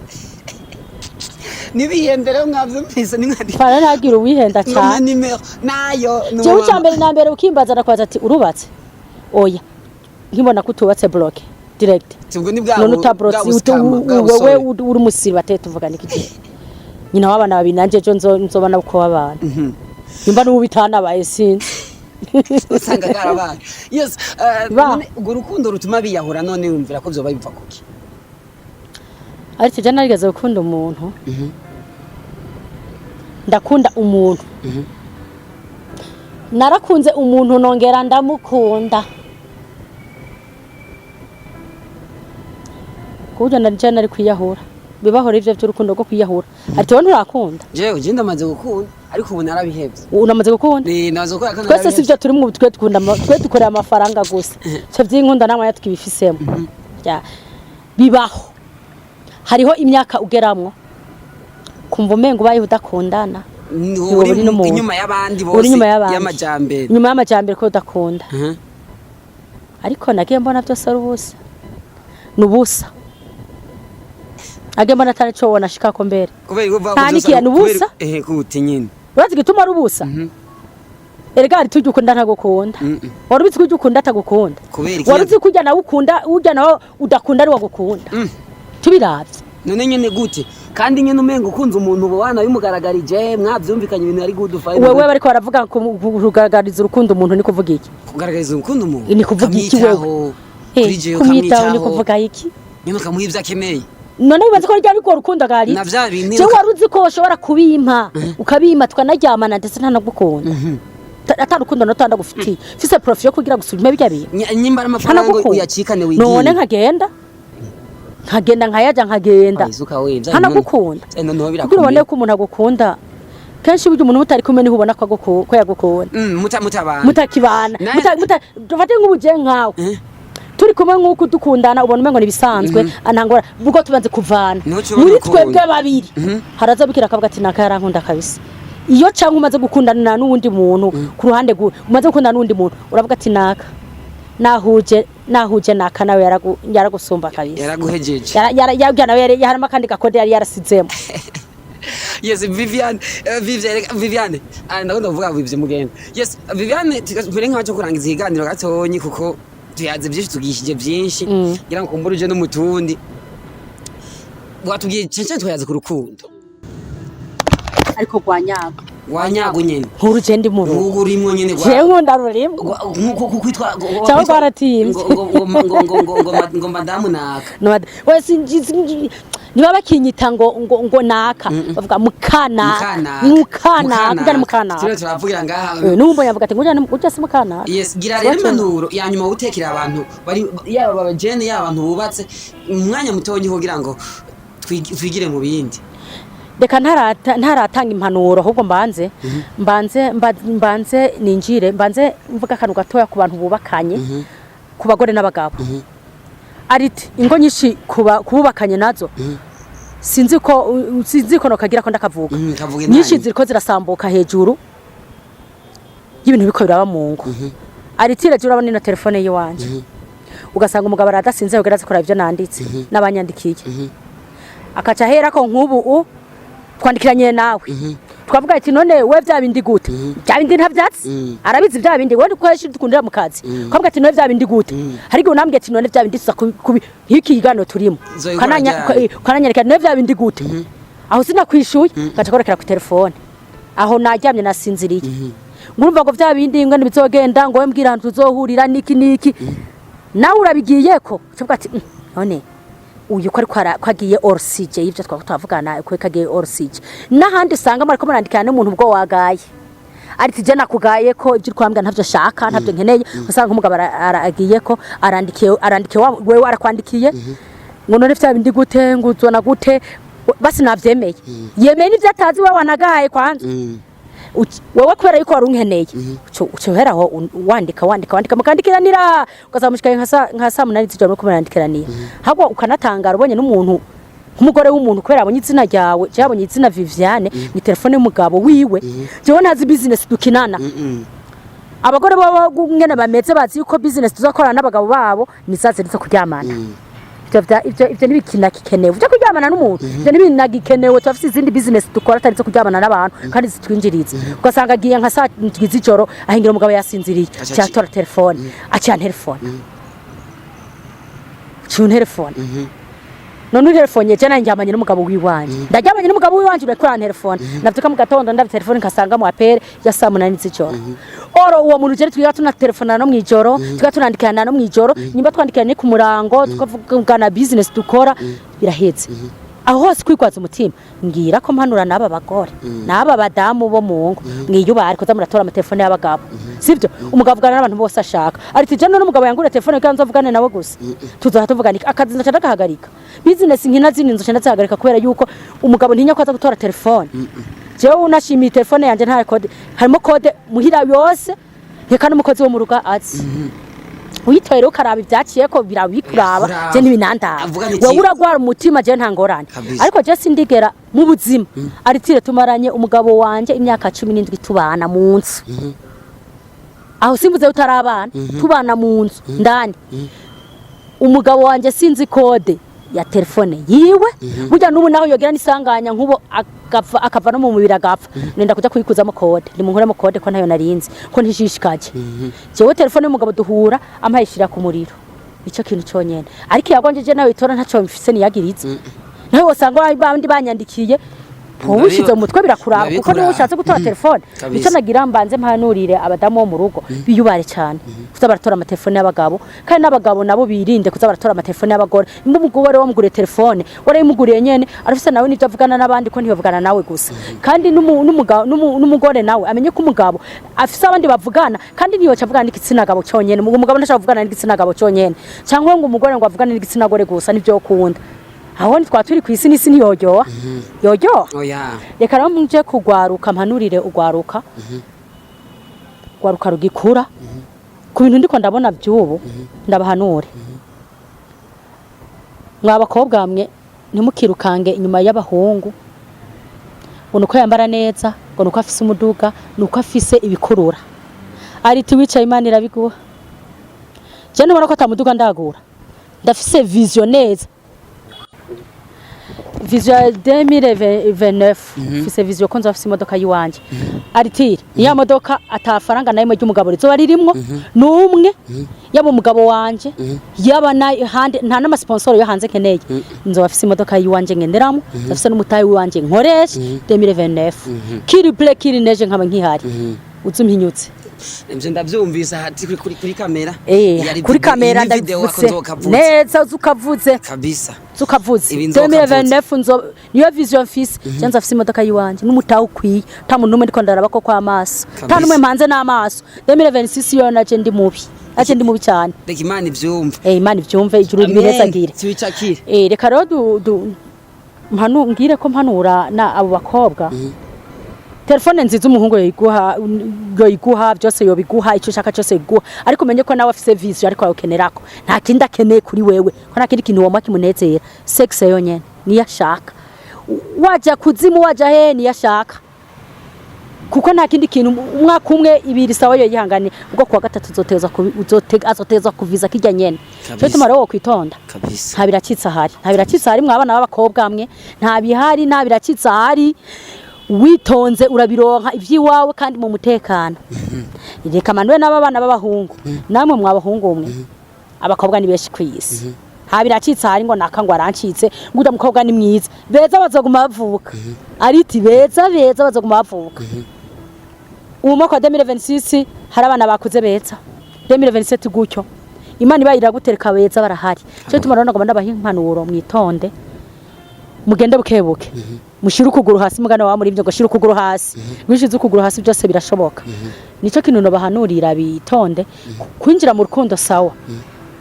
Nibihende rero, mwavyumvise ni nka Fara ntagira uwihenda ngoma cyane. Nimero nayo ni Jewe umumama. icya mbere na mbere ukimbaza, ndakwaza ati urubatse? Oya. Nkibona ko utubatse, block direct. Ubwo ni bwa None bwa utabrotse busikama, bwa wewe busore. uri umusiribateri, tuvugana iki gihe nyina w'abana babiri, nanje ejo nzoba nabo w'abana, nimba n'ubu bitanabaye sinzi. Usanga karabaye. Yes, Ba. none urwo rukundo rutuma biyahura, none wumvira ko vyoba biva kuki? Ariko je narigeze gukunda umuntu, ndakunda umuntu. Narakunze umuntu, nongera ndamukunda, ku buryo nari nari kwiyahura. Bibaho rero ivyo vy'urukundo rwo kwiyahura. Ati wowe nturakunda? Jewe je ndamaze gukunda, ariko ubu narabihevye. Unamaze gukunda? Ni namaze gukunda kandi Twese si narabihevye. byo turimo. Twe dukunda twe dukorera amafaranga gusa. Ivyo vy'inkunda namwe twibifisemo. Ya, bibaho. Hariho imyaka ugeramwo kumva umengo ubayeho udakundana. Ni Ntiwoba uri uri n'umuntu. inyuma y'abandi Uri bose, inyuma y'abandi, y'amajambere. Inyuma y'amajambere ko udakunda. Ariko nagiye mbona byose ari ubusa, ni ubusa. Nagiye mbona atari co wona shikako mbere. Kubera uva Nta nikiya, ni ubusa. Gute nyine? Urazi igituma ari ubusa? Erega hari tujya ukunda ntagukunda. Wari ubizi ko ujya ukunda atagukunda? Kubera iki? Wari uzi ko ujya nawe ukunda, ujya nawe udakunda ari wagukunda? Tubiravye. None nyene gute? Kandi nyene umenga ukunze umuntu, uba wanabimugaragarije, mwavyumvikanye, ibintu ari good fine. Wewe bariko baravuga kugaragariza urukundo umuntu, ni kuvuga iki? Kugaragariza urukundo umuntu? Ni kuvuga iki wewe? Ukamwitaho, kuri jewe. Kumwitaho ni Ukamwitaho. kuvuga iki? Nyene ukamuha ivyo akeneye. None wibaza ko ryari rwo rukundo gari? Na vya bindi. Jewe wari uzi ko ushobora kubimpa, ukabimpa tukanaryamana, ndetse ntanagukunda, ata rukundo na ndagufitiye, mfise profit yo kugira gusubima bijya bintu. Nyimba ari amafaranga, Ntanagukunda. uyacikane wigiye. None nkagenda nkayaja, nkagenda. Isuka we vya. Ntanagukunda. Noneho Kugira birakomeye. ubone ko umuntu agukunda, kenshi burya umuntu mutari kumwe niho ubona ko ko yagukunda. Mutabana. Mutakibana. Dufate nk'ubuje nkawe, turi kumwe nk'uko dukundana, ubona umengo nibisanzwe, antangora ubwo tubanze kuvana. Niho uca ubona Muri urukundo. twebwe babiri haraza bikira akavuga ati naka yarankunda kabisa. Iyo cyangwa umaze gukundana n'uwundi muntu ku ruhande, umaze gukundana n'uwundi muntu, uravuga ati naka nahuje naka nawe yaragusumba kabisa. Yaraguhejeje. Yabwira nawe harimo akandi gakode yari yarasizemo. Yes, Viviane, Viviane, Viviane. Ah, ndakunda kuvuga Viviane mugenda. Yes, Viviane, mbere nk'aho kurangiza ikiganiro gatonyi, kuko tuyaze byinshi, tugishije byinshi, ngira ngo kumbura uje no mutundi. Watubwiye cyane cyane, twayaze ku rukundo. Ariko rwanyago. Wanyago nyene. Nkuru je ndi mu rugo. Nk'uko urimwo nyene. Jewe nkunda rurimo. Nkuko kwitwa Cyangwa rwaratimvye. Ngo madamu naka. We niba bakinyita ngo naka, bavuga mukanaka. Mukanaka, ujya ni mukanaka. Turiho turavugira ngaha. N'ubu yavuga ati ngujya ujya si mukanaka. Yes, gira rero impanuro ya nyuma utekera abantu bari, yaba abajene, yaba abantu bubatse, umwanya mutonyi kugira ngo twigire mu bindi. Reka ntaratanga impanuro, ahubwo mbanze ninjire, mbanze mvuga akantu gatoya ku bantu bubakanye, ku bagore n'abagabo. Ariti ingo nyinshi kububakanye nazo, sinzi ko nokagira ko ndakavuga. Kavuge. Nyinshi Nani? ziriko zirasambuka hejuru y'ibintu biko biraba mu ngo. Aritira je urabona ino telefone yiwanje, ugasanga umugabo aradasinze kugira aze kuraba ivyo nanditse n'abanyandikiye, akaca ahera ko nk'ubu twandikiranye nawe, twavuga ati none we vya bindi gute, vya bindi ntavyatsi. Arabizi vya bindi wowe dukoresha dukundira mu kazi. Twavuga ati none vya bindi gute, hari igihe unambwiye ati none vya bindi tuza nk'iki kiganiro turimo. Uzoyikora ryari? Ukananyereka none vya bindi gute, aho sinakwishuye ngaca korekera ku telefone, aho naryamye nasinziriye, ngurumva ngo vya bindi ngo ntibizogenda, ngo we mbwira ahantu tuzohurira niki niki, nawe urabigiyeko, ucavuga ati "None uyu ko ariko ko agiye orsije y'ivyo twaba twavugana, ko kagiye orsije n'ahandi." Usanga mwariko murandikana n'umuntu ubwo wagaye, ariko je nakugaye ko ibyo uri kwambwira ntavyo shaka, ntavyo nkeneye. Usanga nk'umugabo agiye ko arandikiye wewe arakwandikiye ngo none vya bindi gute, ngo uzona gute, basi navyemeye, yemeye n'ivyo atazi, wewe wanagaye kwanza. Wewe kubera yuko wari unkeneye, uca uheraho wandika, wandika, wandika, mukandikiranira, ugasanga mushikaye nka saa 8 z'ijoro muriko murandikiranira. Ahubwo ukanatangara ubonye n'umuntu nk'umugore w'umuntu, kubera abonye izina ryawe, jewe abonye izina Viviane ni telefone y'umugabo wiwe, jewe ntazi business dukinana. Abagore bo ngene bameze, bazi yuko business tuzakorana n'abagabo babo ni za zindi zo kuryamana. Ivyo ntibikina gikenewe byo kuryamana n'umuntu, ivyo ntibinagikenewe. Turafise izindi business dukora atari zo kuryamana n'abantu kandi zitwinjiriza. Ugasanga agiye nka saa 7 z'ijoro, ahingira umugabo yasinziriye, Aca aca atora telefone, aca telefone, aca telefone. None uri je nanjye ndyamanye n'umugabo wiwanje, ndaryamanye n'umugabo wiwanje, uriko urantelefone. Navyuka mu gatondo ndabye telefone, nkasanga mu appel ya saa 8 z'ijoro. Oro uwo muntu je twiga tunatelefonana no mwijoro, twiga tunandikirana no mwijoro, nyimba twandikiranye ku murango, tukavugana business dukora, biraheze. Aho hose kwigwaza umutima, ngira ko mpanura n'aba bagore n'aba badamu bo mu ngo, mwiyubare kuza muratora amatelefone y'abagabo. Sibyo, umugabo avugana n'abantu bose ashaka. Ariko ijana n'umugabo yangura telefone kugira ngo nzovugane nawe gusa, tuzoha tuvugana iki? Akazi nzoca ndagahagarika, business nkina zindi nzoca ndazihagarika, kubera yuko umugabo ntinya ko aza gutora telefone. Jewe unashimiye telefone yanje nta code, harimo code muhira yose, reka n'umukozi wo mu rugo azi. Uyitoye rero ukaraba ibyaciye ko birabikuraba. Birakuraba. Je ntibinandaba. Avuga niki? Wowe uragwara umutima, je nta ngorane. Kabisa. Ariko je sindigera mu buzima. Aritire, tumaranye umugabo wanje imyaka 17 tubana mu nzu. Aho simbuze utarabana, tubana mu nzu ndani. Umugabo wanje sinzi code ya telefone yiwe. Burya n'ubu naho yogira n'isanganya nk'ubo akava, akava no mu mubiri agapfa, nenda kuja kuyikuzamo code, nimunkuremo code ko ntayo narinzi, ko ntishishikaje. Jewe telefone y'umugabo duhura ampayishira ku muriro, ico kintu conyene. Ariko iyagwanje je nawe itora ntaco mfise, niyagiriza nawe wosanga bandi banyandikiye. Wowe ushize mu mutwe birakuraba, kuko niba ushatse gutora telefone. Nicyo nagira mbanze mpanurire abadamu bo mu rugo: biyubare cyane kuza baratora amatelefone y'abagabo, kandi n'abagabo nabo birinde kuza baratora amatelefone y'abagore. Nimba umugore wamuguriye telefone, warayimuguriye nyene, arafise nawe n'ibyo avugana n'abandi, ko ntiyavugana nawe gusa. Kandi n'umugore nawe amenye ko umugabo afise abandi bavugana, kandi ntiyoca avugana n'igitsina gabo cyonyene. Umugabo ntashobora kuvugana n'igitsina gabo cyonyene, cyangwa ngo umugore ngo avugane n'igitsina gore gusa, nivyo kunda. Aho ntitwa turi ku isi, n'isi ntiyoryoha, yoryoha. Oya. Reka rero muje kugwaruka, mpanurire ugwaruka, gwaruka rugikura ku bintu ndiko ndabona by'ubu. Ndabahanure mwa bakobwa mwe, ntimukirukange inyuma y'abahungu ngo nuko yambara neza, ngo nuko afise umuduga, nuko afise ibikurura. Ariti wicaye, Imana irabiguha. Je ntubona ko atamuduga ndagura, ndafise vision neza, vision ya 2029. Mfise vision ko nzofise imodoka yiwanje. Aritire niya modoka atafaranga nayo ry'umugabo rizoba ririmwo numwe, yaba umugabo wanje, yaba na hande, nta n'amasponsor yo hanze nkeneye. Nzoba afise imodoka yiwanje ngenderamo, ndafise n'umutayi wiwanje nkoresha 2029, qu'il pleut, qu'il neige, nkaba nkihari, uzumpinyutse. Ivyo ndavyumvise hati kuri kamera. Eh, Yari kuri video- kamera iyi ni video ndabivutse wako nzokavuze. neza, uzukavuze. Kabisa. Zukavuze. Ibi nzokavuze. 2029 nzo niyo vision mfise. Je nzafise imodoka yiwanje n'umutahe ukwiye, ta muntu numwe ndiko ndaraba ko kw'amaso, ta Kabisa. numwe mpanze n'amaso. 2026 yo naje ndi mubi, naje ndi mubi cyane. Reka Imana ivyumve. Eh, Imana ivyumve, ijuru ribihezagire. Tubicakire. Eh, reka rero du, du mpanu ngire ko mpanura na abo bakobwa. Telefone nziza umuhungu yoyiguha, yoyiguha byose, yobiguha icyo ushaka cyose yoyiguha, ariko umenye ko nawe afise vision, ariko ayokenerako nta kindi akeneye kuri wewe, ko nta kindi kintu womwa kimunezera, sexe yonyene niyo ashaka. Waja kuzimu, waja he, niyo ashaka, kuko nta kindi kintu. Umwaka umwe, ibiri, sawa, yo yihangane. Ubwo kuwa gatatu azoteza kuviza kijya nyene. Kabisa. Cyo tuma rero wokwitonda. Kabisa. Nta biracitse ahari, nta biracitse ahari. Mwabana b'abakobwa mwe, nta bihari, nta biracitse ahari. Witonze urabironka ivy'iwawe kandi mu mutekano. Reka manuwe n'aba bana b'abahungu, namwe mwabahungu mwe, abakobwa ni benshi ku isi. Nta biracitse ahari ngo naka ngo arancitse, ngo urya mukobwa ni mwiza. Beza bazoguma bavuka. Ariti beza, beza bazoguma bavuka. Ubu mwaka wa 2026 hari abana bakuze beza, 2027 gutyo. Imana ibaye iragutereka, beza barahari. Cyo tuma rero nagomba ndabaha impanuro: mwitonde, mugende bukebuke, mushire ukuguru hasi. Mugana wa muri ibyo ngo shire ukuguru hasi, wishize ukuguru hasi byose birashoboka. Nico kintu nobahanurira: bitonde. Kwinjira mu rukundo sawa,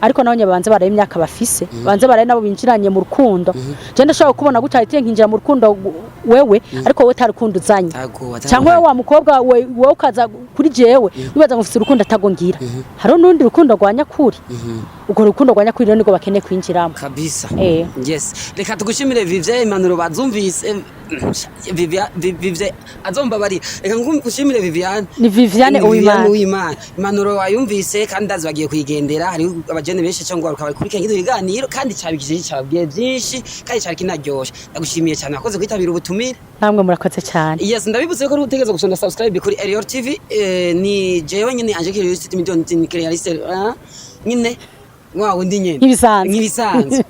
ariko nabo banze baraye imyaka bafise, banze baraye nabo binjiranye mu rukundo. Je ndashobora kubona gutya itiye nkinjira mu rukundo wewe, ariko wowe utarukundo uzanye. Tago. Cyangwa wowe wa mukobwa we, wowe ukaza kuri jewe wibaza ngo ufise urukundo atago ngira. Hariho n'urundi rukundo rwa nyakuri. Urwo rukundo rwa nyakuri rero nirwo bakeneye kwinjiramo. Kabisa. Eh. Yes, reka tugushimire Vivye, impanuro bazumvise. Vivye azomba bari, reka ngushimire Viviane. Ni Viviane Ni Uwimana. Uwimana. Impanuro wayumvise kandi ndazi bagiye kuyigendera. Hari abajene benshi cyangwa bakurikirana kino kiganiro, kandi cyabigije, cyababwiye byinshi, kandi cyari kinaryoshe. Ndagushimiye cyane, wakoze kwitabira ubutumire. Namwe murakoze cyane. Yes, ndabibutse ko utegereza gusonda subscribe kuri Elior TV. Ni jewe nyine Angelique Realiste Million Realiste, nyine wa wundi nyene. Nk'ibisanzwe. Nk'ibisanzwe.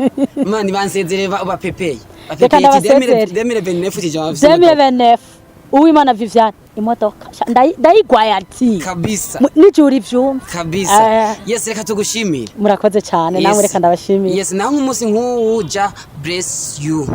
Mani bansezere, bapepeye. Reka ndabasezere. 2029 tijama. 2029, Uwimana Viviane, imodoka. Sha, ndayigwaye ati Kabisa. Nijuru ivyumva. Kabisa. Eh. Yes, reka tugushimire. Murakoze cyane namwe, reka ndabashimiye. Yes, naho umunsi nk'uwu, ja bless you.